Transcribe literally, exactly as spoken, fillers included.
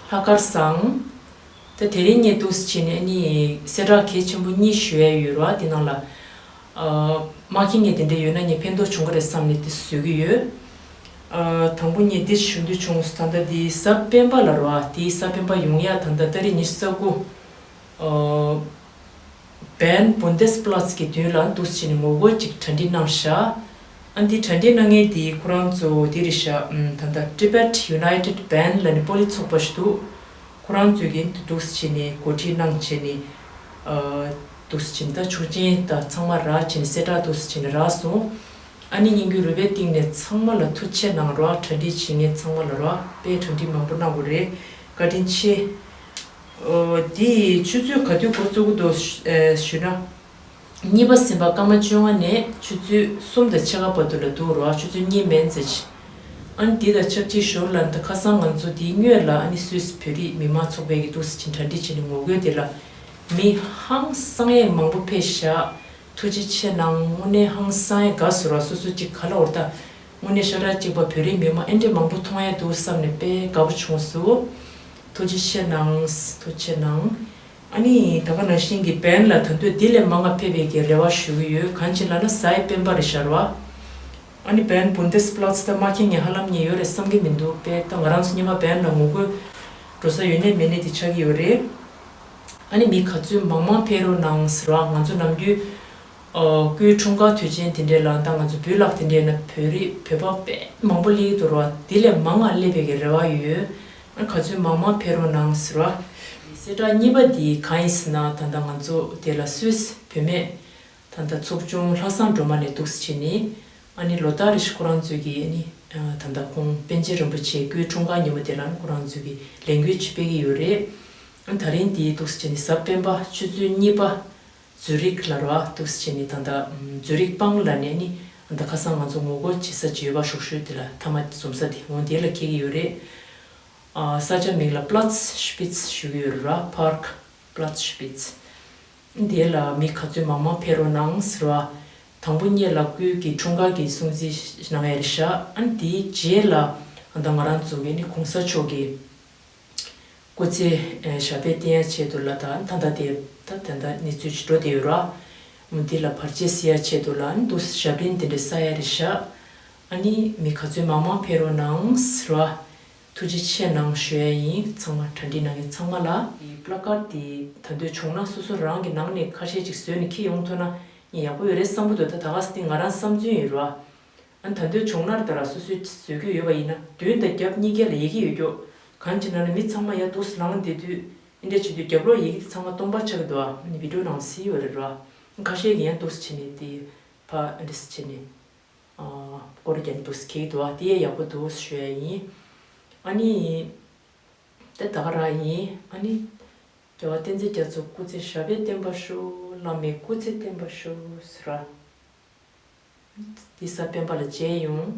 ལྷག་དཀར་བཟང་། ད་དེ་རིང་ངས་འདུག་སེ་བྱས་ནས་ཨ་ནི་གསལ་བསྒྲགས་གལ་ཆེན་པོ་གཉིས་ཞུ་ཡ་ཡོད་ར། དེ་ནང་ལ་ཨ་མ་མཁྱེན་མཁན་དེ་འདྲ་ཡོད་ན་ངས་ཕན་ཐོགས་བྱུང་གི་རེད་བསམ་ནས་དེ་བཟོ་གི་ཡོད། ཨ་དང་པོ་ངས་འདི་ཞུ་འདོད་བྱུང་སོང་། ད་ལྟ་འདི་གཟའ་སྤེན་པ་ལ་ར། དེའི་གཟའ་སྤེན་པ་ཡོང་ཡ་ད་ལྟ་ཏ་རིག་ཉི་ཤུ་རྩ་དགུ། ཨ་Bern Bundesplatz གི་མདུན་ལ་འདུག་སེ་བྱས་ནས་ངོ་རྒོལ་ཅིག་གྲ་སྒྲིག་གནང་ཤག་ཨ་འདི་གྲ་སྒྲིག་གནང་མཁན་དེ་ཁོ་རང་ཚོ་དེ་རེད་ཤག་ཨམ་ད་ལྟ་Tibet United Bern ལབ་ནས་པོ་ལི་ཚོགས་པ་ཞིག་འདུག་ཁོ་རང་ཚོས་ཀྱིས་འདི་འདུག་སེ་བྱས་ནས་གོ་སྒྲིག་གནང་བྱས་ནས་ཨ་འདུག་སེ་བྱས་ནས་ད་ཆོག་མཆན་དང་ཚང་མ་རག་བྱས་ནས་གསལ་བསྒྲགས་འདུག་སེ་བྱས་ནས་རག་སོང་། ཨ་ནི་སྙན་རྒྱུད་རུས་པའི་གཏིང་ནས་ཚང་མ་ལ་ཐུགས་རྗེ་ཆེ་གནང་རོགས། གྲ་སྒྲིག་བྱེད་མཁན་ཚང་མ་ལ་རོགས། དཔེ་གྲ་སྒྲིག་མང་པོ་གནང་དགོས་རེད། བཀའ་དྲིན་ཆེ། ཨོ། འདི་ཆུ་ཚོད་ག་དུས་འགོ་བཙུགས་ཀྱི་འདུག་ཨེ་ཞུས་ན། གཉིས་པ་ཟིན་པ་སྐར་མ་བཅོ་ལྔ་ནས་ཆུ་ཚོད་གསུམ་དང་ཕྱེད་ཀ་བར་དུ་ལ་འདུག་རོགས། ཆུ་ཚོད་གཉིས་མན་ཙམ་ཅིག་ཨ་ནི་འདི་དང་ཆབས་ཅིག་ཞོར་ལ་ད་ཁ་སང་ང་ཚོ་འདིའི་སྔོན་ལ་ཨ་ནི་སུད་སི་བོད་རིགས་མི་མང་ཚོགས་པའི་གི་འདུག་སེ་བྱས་གྲ་སྒྲིག་བྱས་ནས་ངོ་རྒོལ་དེ་ལ་མི་ཧང་སང་ཡས་མང་པོ་ཕེབས་ཤག་ཐུགས་རྗེ་ཆེ་གནང་། དངོས་གནས་ཧང་སང་ཡས་དགའ་སོང་ར། སོ་སོ་ཅིག་ག་ལ་འོར་ད། དངོས་གནས་ཤ་ཁྲག་གཅིག་པ་བོད་རིགས་མི་མང་ཨེ་འདྲས་མང་པོ་མཐོང་ཡ་འདུག་བསམ་ནས་དཔེ་དགའ་པོ་བྱུང་སོང་། ཐུགས་རྗེ་ཆེ་གནང་། ཐུགས་རྗེ་ཆེ་གནང་། ཨ་ནི་ད་ག་ནང་བཞིན་གྱི་བན་ལ་ད་དུང་འདི་ལས་མང་ང་ཕེབས་པའི་གི་རེ་བ་ཞུ་གི་ཡོད། གང་ཅི་ལབ་ན་གཟའི་སྤེན་པ་རེད་ཤག་ར། ཨ་ནི་བན་Bundesplatz ད་མ་མཁྱེན་མཁན་ཧ་ལམ་ཉེ་ཡོད་རེད་བསམ་གི་མི་འདུག་དཔེ་ད་ང་རང་ཚོ་སྔོན་མ་བན་ལ་ངོ་རྒོལ་འགྲོ་ས་ཡོད་ནའི་མེད་ནའི་དེ་ཆགས་ཀྱི་ཡོད་རེད། ཨ་ནི་མི་ག་ཚོད་མང་མང་ཕེབས་རོགས་གནང་ཟེར་བ། ང་ཚོ་ནམ་རྒྱུན་ཨ་སྐུའི་འཁྲུངས་སྐར་དུས་ཆེན་དེ་འདྲས་ལ་ད་ང་ཚོ་བོད་ལ་དེ་འདྲས་ན་བོད་རིགས་བོད་པ་དཔེ་མང་པོ་སླེབས་ཀྱི་འདུག་ར། དེ་ལས་མང་ང་སླེབས་པའི་གི་རེ་བ་ཡོད། ཨ་ག་ཚོད་མང་མང་ཕེབས་རོགས་གནང་ཟེར་བ། གསལ་བསྒྲགས་གཉིས་པ་འདི་གང་ཡིན་ཟེར་ན་ད་ལྟ་ང་ཚོ་དེ་ལ་སུད་སི་བུད་མེད་ད་ལྟ་ཚོགས་ཆུང་ལྷ་བཟང་སྒྲོལ་མ་ནས་འདུག་སེ་བྱས་ནས་ཨ་ནི་ལོ་ལྟར་རེ་བཞིན་ཁོ་རང་ཚོས་ཀྱི་ཨ་ནི་ད་ལྟ་ཁོང་པཎ་ཆེན་རིན་པོ་ཆེའི་སྐུའི་འཁྲུངས་སྐར་ཉིན་མོ་དེ་ལ་ཁོ་རང་ཚོས་ཀྱི་ལས་འགུལ་ཅིག་སྤེལ་གྱི་ཡོད་རེད། ཨ་ད་རིང་འདི་འདུག་སེ་བྱས་ནས་གཟའ་སྤེན་པ་ཆུ་ཚོད་གཉིས་པ་ཛུ་རིག་ལ་ར་འདུག་སེ་བྱས་ནས་ད་ལྟ་ཛུ་རིག་པང་ལ་ནས་ནི་ད་ལྟ་ཁ་སང་ང་ཚོ་ངོ་རྒོལ་བྱེད་ས་ཅིག་ཡོད་པ། ཞོགས་ཞོགས་དེ་ལ་མཐའ་མ་འཛོམས་ས་དེ་འོང་དེ་ལ་འཁེལ་གྱི་ཡོད་རེད། ཨ་ས་ཆ་མིང་ལ་Platzspitze ཞུ་གི་ཡོད་རེད་ར། Park Platzspitze། དེ་ལ་མི་ག་ཚོད་མང་མང་ཕེབས་རོགས་གནང་ཟེར་བ། དང་པོ་ཉིད་ལ་སྐུའི་གི་འཁྲུངས་སྐར་གྱི་སྲུང་བརྩི་གནང་ཡ་རེད་ཤག་ཨ་ནི་དེའི་རྗེས་ལ་ཨ་ད་ང་རང་ཚོ་གི་ནི་གོང་ས་མཆོག་གི་སྐུ་ཚེ་ཨེ་ཞབས་པད་བརྟན་ཡ་ཆེད་དུ་ལ་ད་ད་ལྟ་དེ་ད་ད་ལྟ་གནས་ཚུལ་ཅིག་འགྲོ་བསྡད་ཡོད་ར། འོ་འདི་ལ་བར་ཆད་སེལ་ཡ་ཆེད་དུ་ལ་ཨ་ནི་འདུག་ཞབས་རིམ་དེ་འདྲ་བསགས་ཡ་རེད་ཤག་ཨ་ནི་མི་ག་ཚོད་མང་མང་ཕེབས་རོགས་གནང་ཟེར་བ། ཐུགས་རྗེ་ཆེ་གནང་ཞུ་ཡ་ཡིན། ཚང་མ་གྲ་སྒྲིག་གནང་མཁན་ཚང་མ་ལ། དེ་པ་ལ་ཀར་དེ་ད་དུང་བྱུང་ན་སོ་སོ་རང་གི་ནང་ནས་ཁ་ཤས་ཅིག་བཟོས་ནས་འཁྱེར་ཡོང་ཐུབ་ན་ཡག་པོ་ཡོད་རེད་བསམ་གྱི་འདུག་ད་ད་ག་སེ་དེ་ང་རང་བསམ་ཚུལ་ཡིན་ར། ཨ་ད་དུང་བྱུང་ན་ད་ར་སོ་སོས་བཟོས་ཀྱི་ཡོད་པ་ཡིན་ན་མདུན་དང་རྒྱབ་གཉིས་ཀ་ལ་ཡི་གེ་ཡོད་ཀྱོག་གང་ཅི་ན་ནི་མི་ཚང་མ་ཡར་འདུག་སེ་ལངས་བསྡད་དུས་ཨེ་འདྲ་བྱེད་དུས་རྒྱབ་ལོགས་ཡི་གེ་དེ་ཚང་མ་སྟོང་པ་ཆགས་ཀྱི་འདུག་ཨ་ནི་བི་ཌིའོ་ནང་གཟིགས་ཡོད་རེད་ར། ཁ་ཤས་ཀྱིས་ཡང་འདུག་སེ་བྱས་ནས་དེ་ཕ་ཨེ་འདྲ་སེ་བྱས་ནས། སྐོར་རྒྱག་འདུག་སེ་འཁྱེར་འདུག་ཨ་དེ་ཡག་པོ་འདུག་ཞུ་ཡ་ཡིན། ཨ་ནི། དེ་ད་ག་རང་ཡིན། ཨ་ནི། རྒྱལ་བ་བསྟན་འཛིན་རྒྱ་མཚོ་སྐུ་ཚེ་ཞབས་པད་བརྟན་པར་ཤོག་བླ་མའི་སྐུ་ཚེ་བརྟན་པར་ཤོག་ཟེར་ར། འདི་གཟའ་སྤེན་པ་ལ་མཇལ་ཡོང་།